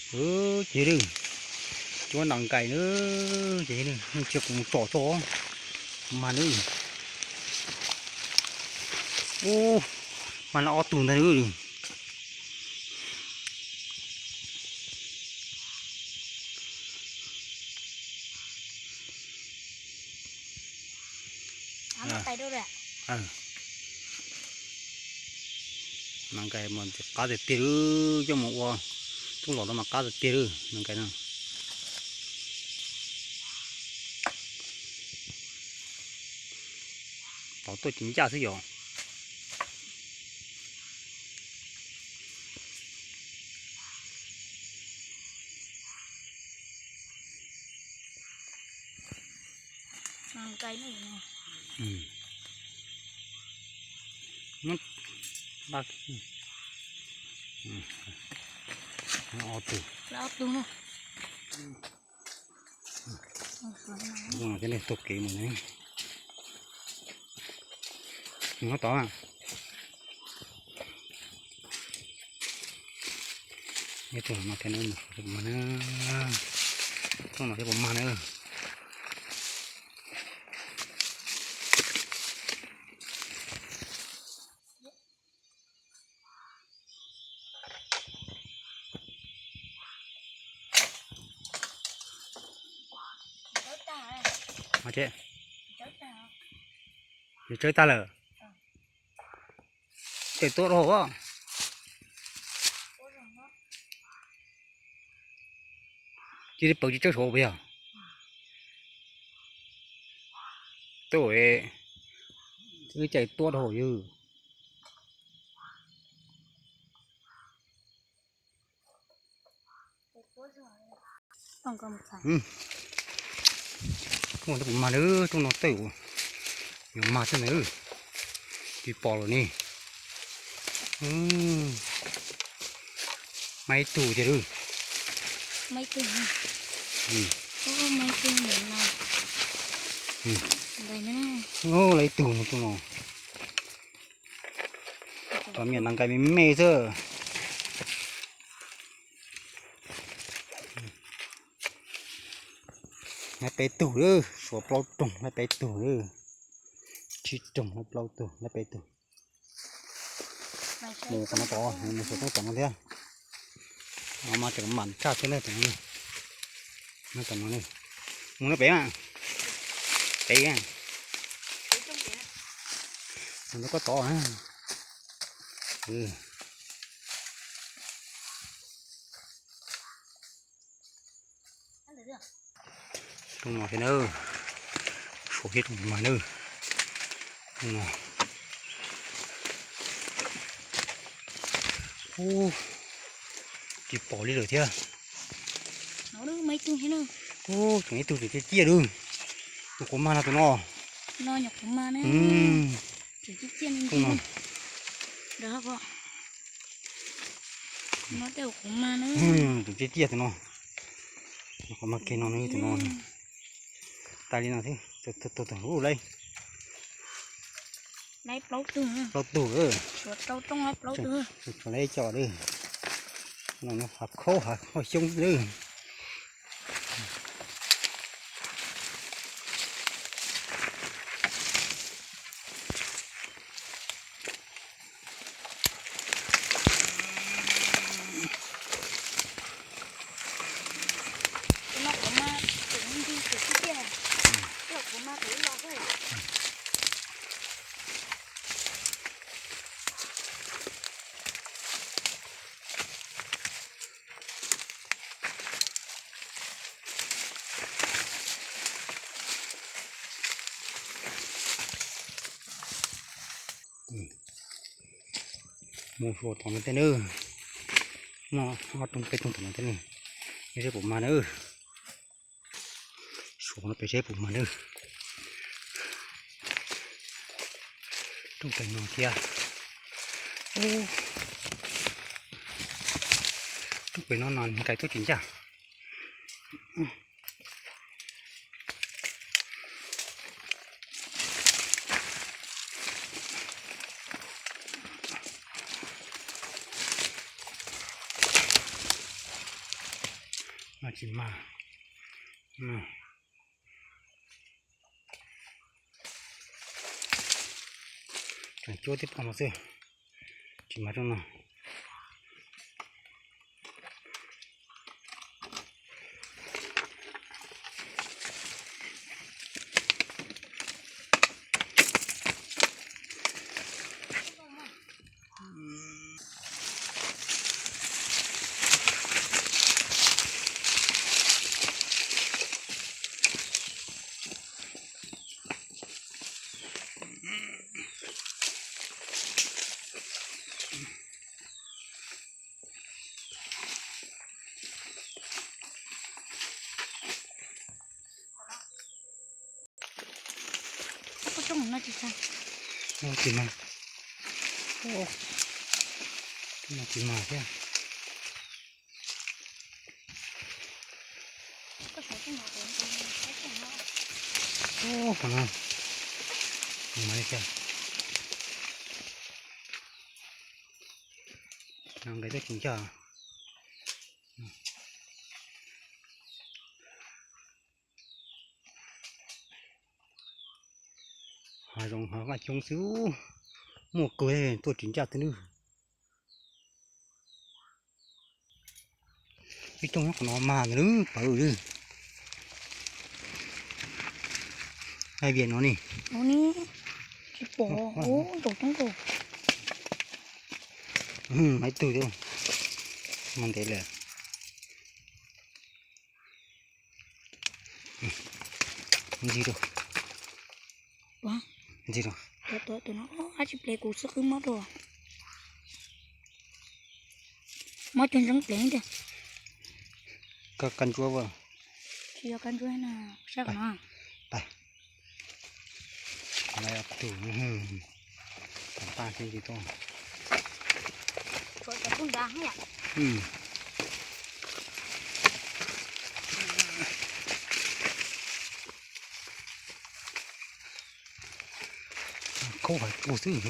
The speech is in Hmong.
Ces lawm, cuab nas nkais na, ces lawm, tsis kuv tsom tso mas lawm. Ub, mas lawm ob tug ntag lawm. Nas nkais mas qab tiag tiag lawm, coj mus ua tub los no mas qab tiag tiag lawm nas nkais no. Tov tuaj ci ncaj xwb yom. Ob tug. Thiab nej taug kev mus ne. Nyob tod. Ib tug no thiab na, mus suav thiab puas mag na. Tsob no thiab puas mag na. Yus tsawb tag lawm. Cais tuab rau hauv. Cia li paws tsis tsawb saud puas yog? Tuaj, wb cais tuab rau hauv yus. Muaj tej puas mag na, rooj no tej uas yuav mag xwb na. Tsis pom lawm ne. Mag ib tug tiag lawm. Lawm ib tug no rooj no. Tos me nas nkais me me xwb. Laib peb tug lawm, suav plaub rooj laib peb tug lawm. Tsib rooj laib plaub tug laib peb tug. Mus qhov no tod, mus suav toob tom no thiab. No mas tseem mam tshaj thiab na tom no. Tom no, mus no pem mas. Pem, mus no koj tod. Rooj no thiab na, suav thiab rooj mag na. Rooj no. Ub, tsis pom li lawm thiab. Ub, tseem ib tug tseem ciaj ciaj lawm. Tus quav mag no tus no. Tus ciaj ciaj tus no. Quav mag kiag no tus no. Tas li no xwb, tus tus tus ub laib. Laib plaub tug, plaub tug, suav rau rooj laib plaub tug, tshuav laib co lawm. No hav khaub hav khaub xyoob lawm. Mus suav tom no thiab nawb. Muaj ob rooj peb rooj tom no thiab ne. Seb puas mag nawb. Suav no pem seb puas mag nawb. Rooj pem no thiab. Rooj pem no nas nkais tuaj tsis ncaj. Tsis mag. Tseem cuab tib pob no xwb, tsis mag rooj no. Tsis mag, tsis mag thiab. Qhov no, mas thiab, no nqe twb tsis ncaj. Hav zoov hav vaj coob xwb, muaj kawg tuaj tsis ncaj twg nws. Ib rooj nyob qhov no mag ntawd pawv li. Ai vias no ni. Tsis pom, nkaus coob nkaus. Maiv twg thiab, mag ntev lawm. Ntxig rau, ntxig rau. Ab tsis ple kuv xwb qwb mob rau. Mob cuag ntseeb plev tiag. Koj kab ntsuab as? Tsis yog kab ntsuab na, saib qhov no. Pab, pab xwb tsis tuaj. Tshuav cov tub nrad yom. Khaub hais kuv xwb.